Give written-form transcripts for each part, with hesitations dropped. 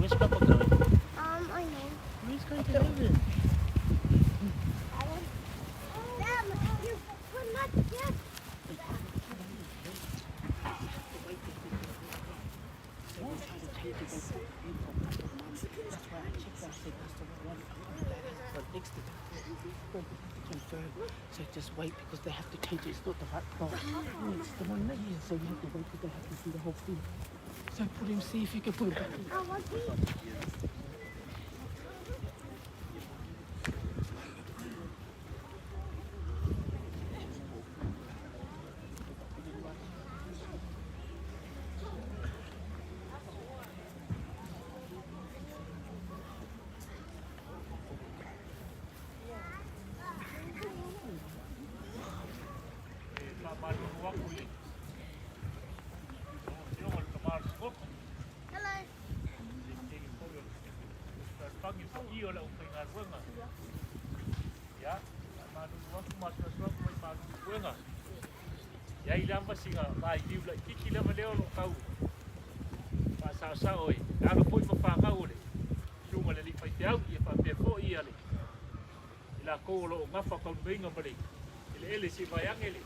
Where's Papa going? I know. Where's going to heaven? Dad, you put not yet. That's why I checked. I said, that's the one. But next to confirm. So just wait because they have to change it. It's not the right plot. It's the one that is. So you have to wait because they have to do the whole thing. So put him, see if you can put him back in. I want to. Hello. Ia i lava sina vailiu laitiiti lava lea o loo tau faasaosao e alo foi ma fanau o le susuga i le alii faifeau ia faapea foi ia le i lakou o loo gafa taulimaina ma le eleele se i vaeane le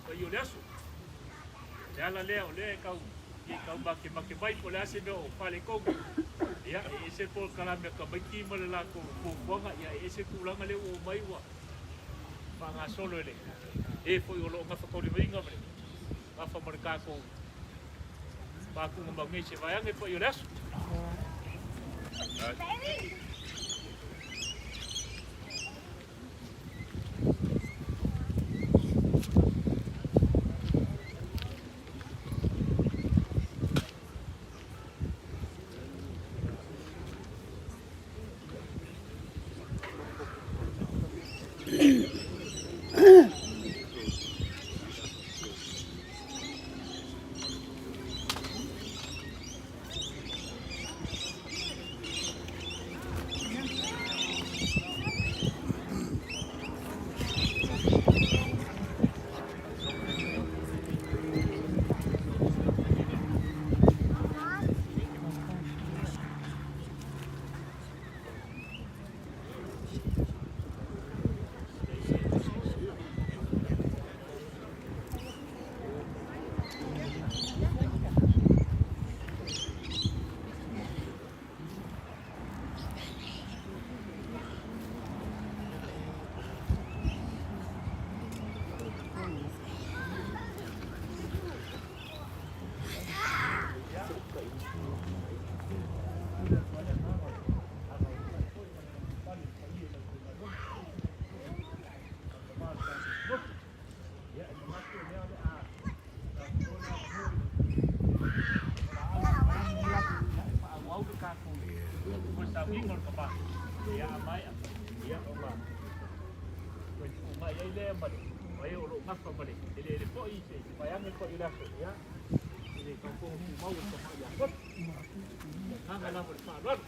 paia o le aso. O le ala lea o lea e tau ia tau makemake mai po o le a se mea o faaletonu ia e ese le polokalame a tamaiti ma le latou fuafuaga ia e ese le tulaga lea ua omai ua faagasolo e le e foi o loo gafataulimaina ma le gafa ma le tatou patuga mau nei se vaeane paia o le aso. Baby. Faaauau le tatou moesauniga o le tama ia a maea ia ona toe tuu mai ai lea ma le ma e o loo gafa ma le eleele foi se vaeane paia o le aso ia i le tautoga tumau o le tama ia Kopi. Le agaga lava o le faaaloalo.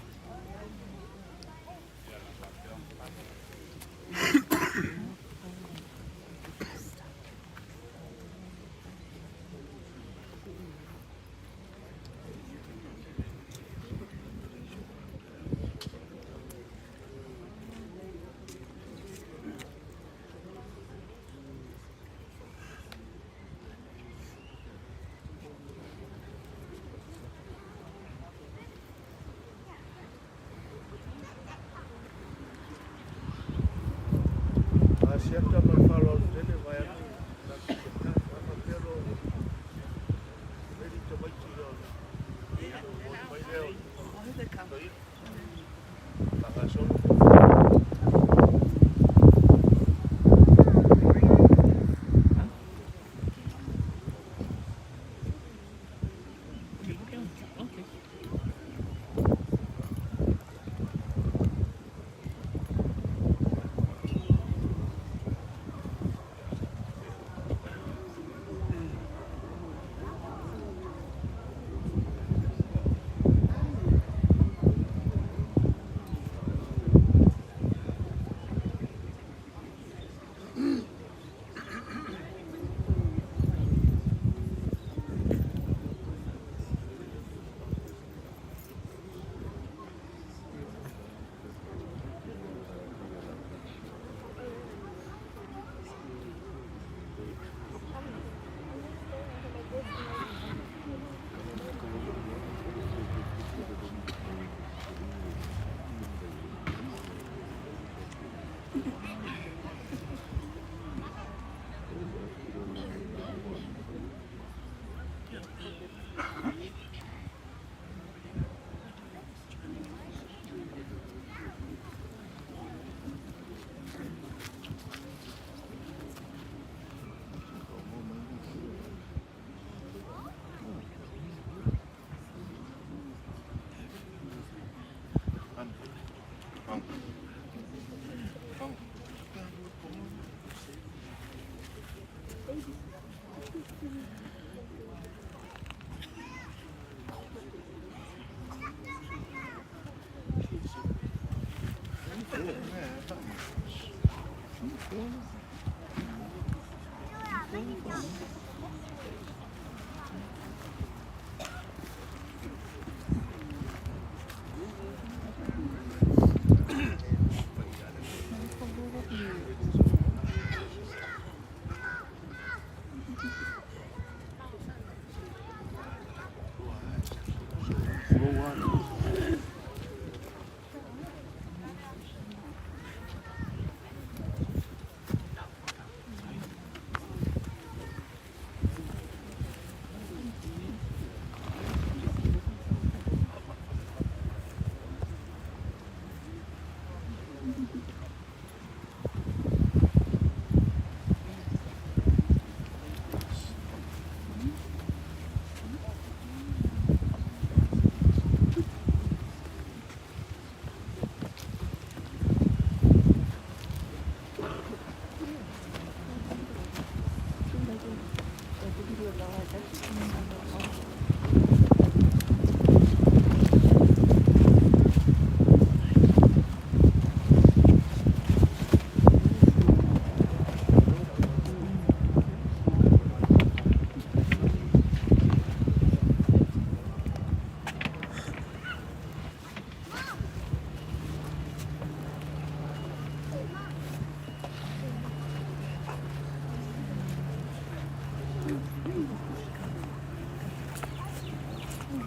Asiata ma le faaaloalo tele vaeane tatou taitai. A faapea loa ua ready tamaiti ona momoli mai lea o le toeaina faagasolo. Okay.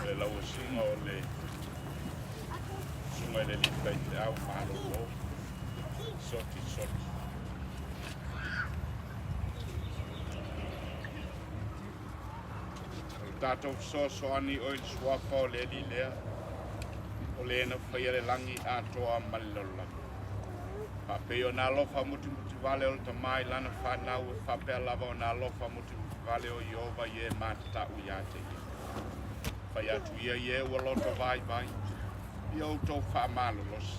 Le lauasiga o le susuga i le alii faifeau malolo soti soti. O le tatou fesoasoani o i le suafa o le Alii lea, o le na faia le lagi atoa ma le lalolagi. Faapei ona alofa mutimutivale o le Tamā i lana fanau, e faapea lava ona alofa mutimutivale o Ieova i e matatau ia te ia. Fai atu ia i e ua loto vaivai, ia outou faamalolosi.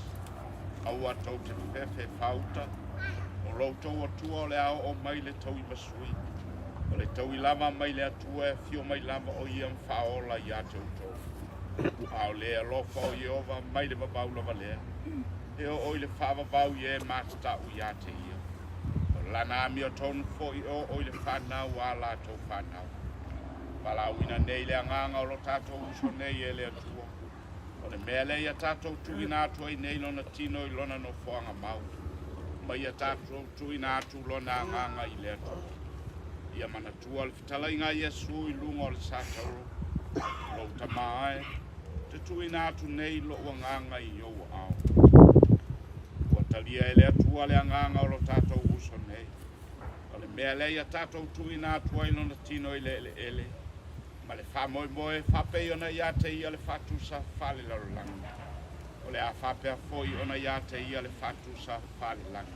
Aua tou te fefefe faauta, o lo outou Atua o le a oo mai le tauimasui, o le taui lava mai le Atua e afio mai lava o ia ma faaola ia te outou. A o le alofa o Ieova mai le vavau lava lea, e oo i le faavavau i e matatau ia te ia. O lana amiotonu foi e oo i le fanau a latou fanau. Valaauina nei le agaga o lo tatou uso nei e le Atua. O le mea lea ia tatou tuuina atu ai nei lona tino i lona nofoaga mau, ma ia tatou tuuina atu lona agaga i le Atua. Ia manatua le fetalaiga a Iesu i luga o le satauro, lou Tama e, te tuuina atu nei lou agaga i ou aao. Ua talia e le Atua le agaga o lo tatou uso nei. O le mea lea ia tatou tuuina atu ai lona tino i le eleele, ma le faamoemoe faapei ona ia te ia le faatusa faalelalolagi. O le a faapea foi ona ia te ia le faatusa faalelagi.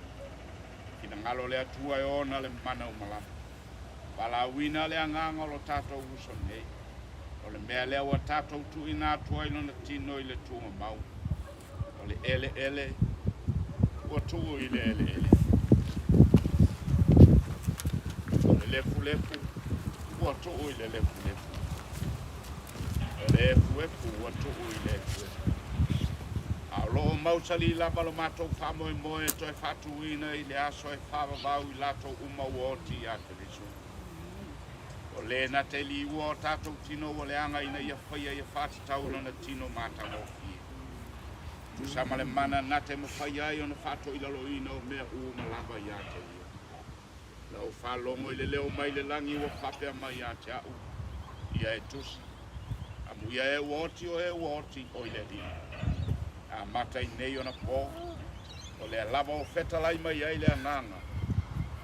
Finagalo le Atua e ona le mana uma lava. Valaauina le agaga o lo tatou uso nei. O le mea lea ua tatou tuuina atu ai lona tino i le tugamau. O le eleele ua tuu i le eleele. O le lefulefu ua tuu i le lefulefu. O le efuefu ua tuu i le efuefu. A o loo mausali lava lo matou faamoemoe e toe faatuina i le aso e faavavau i latou uma ua oti ia Keriso. O le na te liua o tatou tino ua leaga ina ia faia ia faatatau i lona tino matagofie. Tusa ma le mana na te mafai ai ona faatoilaloina o mea uma lava ia te ia. Na ou faalogo i le leo mai le lagi ua faapea mai ia te au, ia e tusi, amuia e ua oti o e ua oti o i le Alii. Amata i nei ona po, o lea lava o fetalai mai ai le agaga,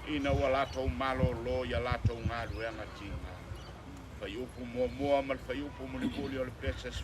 ina ua latou malōlō ia latou galuega tiga. Fuaiupu muamua ma le fuaiupu mulimuli o le pese 18.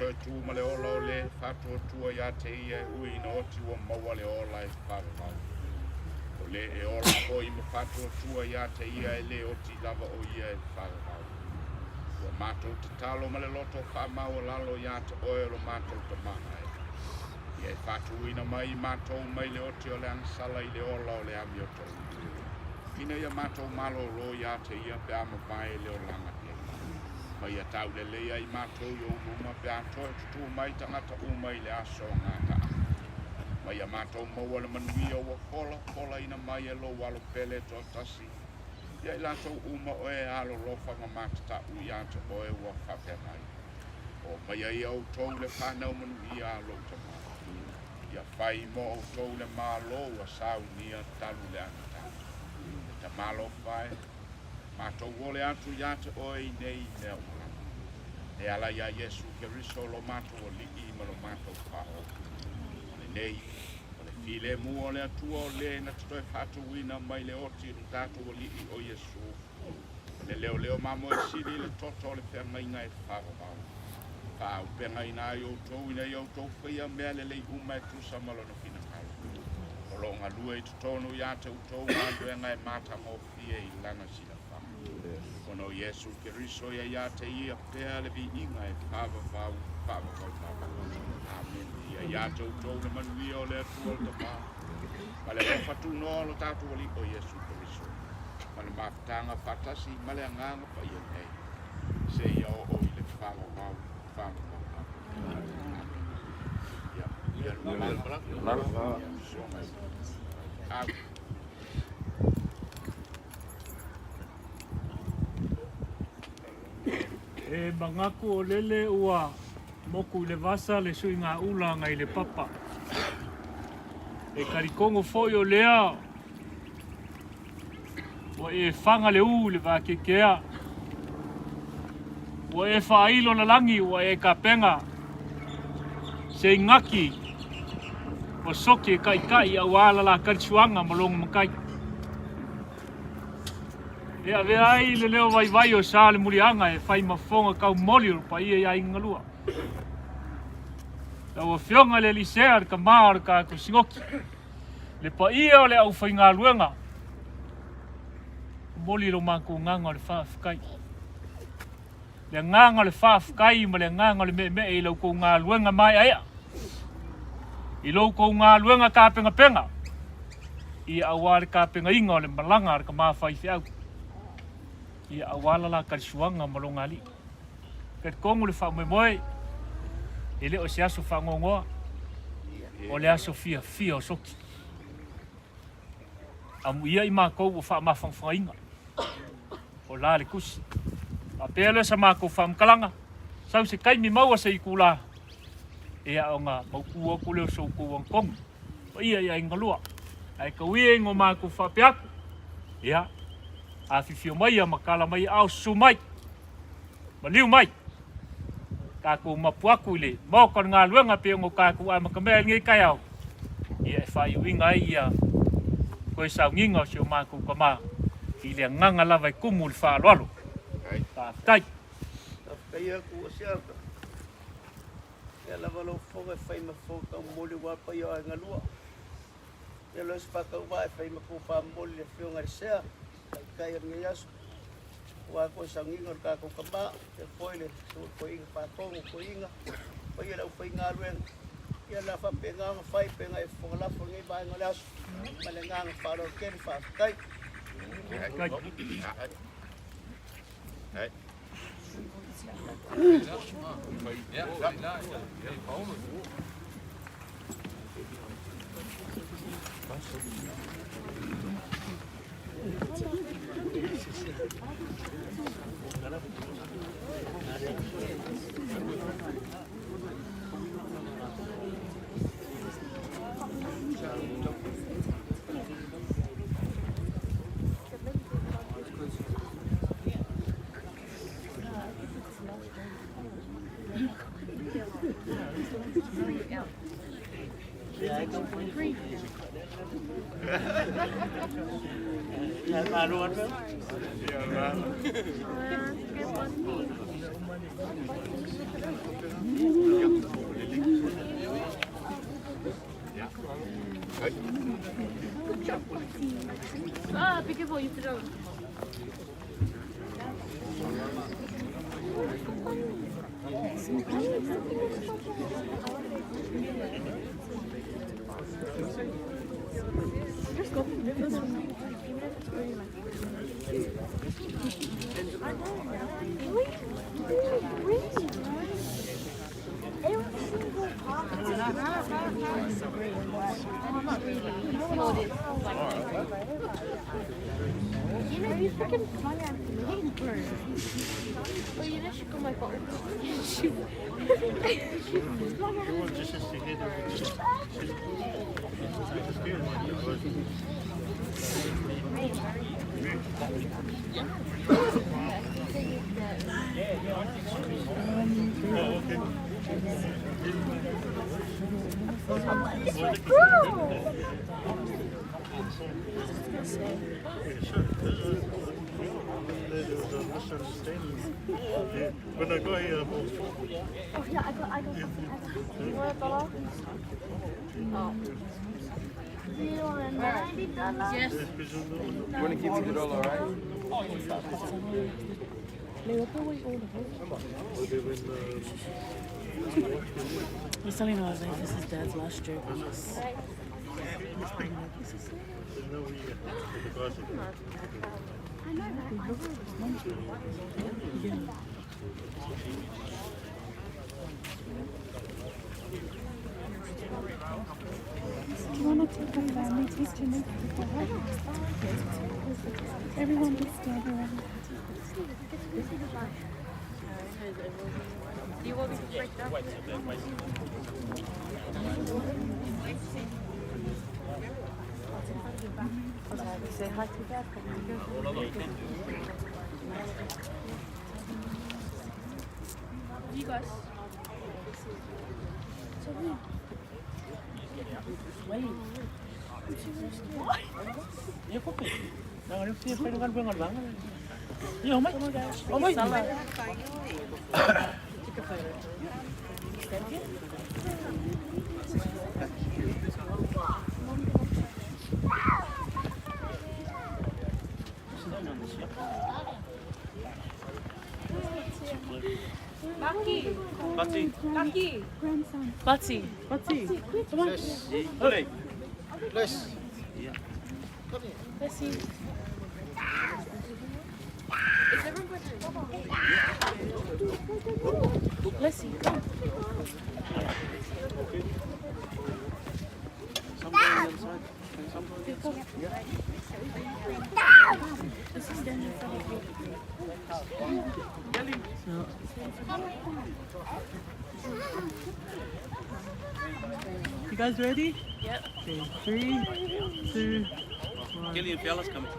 toe tu ma le ola o le faatuatua ia te ia e ui ina oti ua maua le ola e faavavau. O le e ola foi ma faatuatua ia te ia e le oti lava o ia e faavavau. Ua matou tatalo ma le loto faamaualalo ia te oe o lo matou Tama e. Ia e faatuina mai i matou mai le oti o le agasala i le ola o le amiotonu. Ina ia matou malōlō ia te ia pe a mavae le olaga nei. Ma ia taulelei ai matou i ou luma pe a toe tutū mai tagata uma i le aso o gataaga. Ma ia matou maua le manuia ua folafolaina mai e lou alo pele toatasi, ia i latou uma o e alolofa ma matatau ia te oe ua faapea mai. Oo maia ia outou le fanau manuia a lou Tama. Ia fai mo outou le Malo ua saunia talu le amataga. E Tama alofa e, matou ole atu ia te oe i nei mea uma lava. E ala iā Iesu Keriso lo matou Alii ma lo matou Faaola. O lenei, o le filemu o le Atua o le na te toe faatuina mai le oti i lo tatou Alii o Iesu, o le leoleo mamoe sili i le toto o le feagaiga e faavavau. Faaaupegaina ai outou ina ia outou faia mea lelei uma e tusa ma lona finagalo. O lo o galue i totonu ia te outou galuega e matagofie i lana silafaga. Ona o Iesu Keriso ia ia te ia pea le viiga e faavavau, faavavau lava. Amene. Ia ia te outou le manuia o le Atua le Tama, ma le alofa tunoa o lo tatou Alii o Iesu Keriso, ma le mafutaga faatasi ma le Agaga Paia nei, seia oo i le faavavau, faavavau lava. Amene. Ia, ia le malaga. Ia, soa mai. Au. E manatu o lele ua moku i le vasa le suigaula agai le papa. E talitonu foi o lea ua e faga le u i le vakeakea, ua e faailo lalagi, ua e tapena se igaki o soki e taitai aua la la talisuaga ma lona matai. E avea ai le leo vaivai o sa le muliaga e fai ma fofoga taumoli o le paia i aiga galua. Lau Afioga i le Elisea, le tama o le tatou Sinoti, le paia o le aufaigaluega, momoli lo matou agaga o le faafetai. Le agaga o le faafetai ma le agaga o le meemee i la outou galuega maeaea, i lo outou galuega tapenapena, ia aua le tapenaina o le malaga a le tama faifeau, ia aua la la talisuaga ma lona alii. Talitonu le faamoemoe, e le o se aso faanoanoa, o le aso fiafia o Soki. Amuia i matou ua faamafanafanaina, o la le tusi. Faapea lea sa matou faamatalaga, sau se taimi maua se itula, ia ona mautu atu lea o so outou agatonu, paia i aiga lua. Ae tau ia ina o matou faapea atu, ia, afifio maia ma tala mai aao susu mai, maliu mai, tatou mapu atu i le Maota o le galuega pei ona tatou amatamea i lenei taeao, ia e faaiuina ai ia toe sauniga o si o matou tama i le agaga lava e tumu i le faaaloalo. Faafetai. Faafetai atu ua siaka. Ia lava lou fofoga e fai ma fofoga taumoli aua le paia o aiga lua. Ia loa se faatauvaa e fai ma tofa momoli le afioga i le Sea, taitai o lenei aso. Aua koe sauniga o le tatou tama, faapea foi le toeaina faatonu, toeaina, paia le aufaigaluega. Ia la faapena ona fai pe na e fofoga lafo lenei vaega o le aso. Ma le agaga faaaloalo tele, faafetai. Ah, be careful, you put it on. Every single part. You know, you freaking flung out the bird. Oh, you know, she got my phone. She, she flung out. There was a misunderstanding. Yeah. When I got here, I bought four. Oh yeah, I got something. I got something. You want a dollar? Oh. $0.90. Yes. You want to give me the dollar, right? I was telling him, I was like, this is Dad's last joke on us. I know that. I know. Do you want to take a family picture next to the Everyone just stand around. Do you want me to break down? Say hi to Dad. You guys. Ya, kopi. Nang ano siya pa nang bangal bangal. Ya, omai. Omai. Take a photo. Stand here. Lucky. Lucky. Grandson. Butsy. Butsy. Come on. Bless. Bless you. Is everyone going to? Bless you. Come. This is stand in front of you. You guys ready? Yep. Okay, 3, 2, 1. Gillian Fella's coming.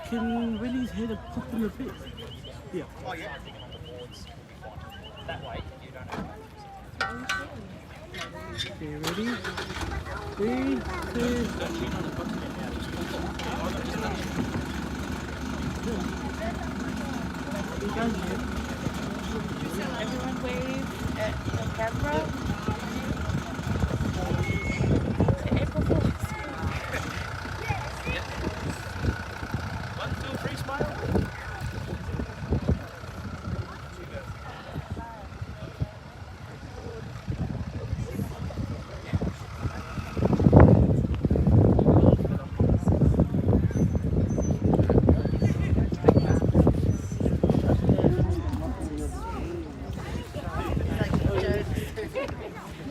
Can Willie's head pop in a bit? Yeah. Okay, ready? 3, 2. You guys ready? Everyone wave at the camera. April Fools. 1, 2, 3, smile.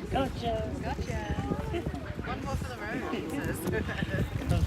Gotcha. One more for the road. No.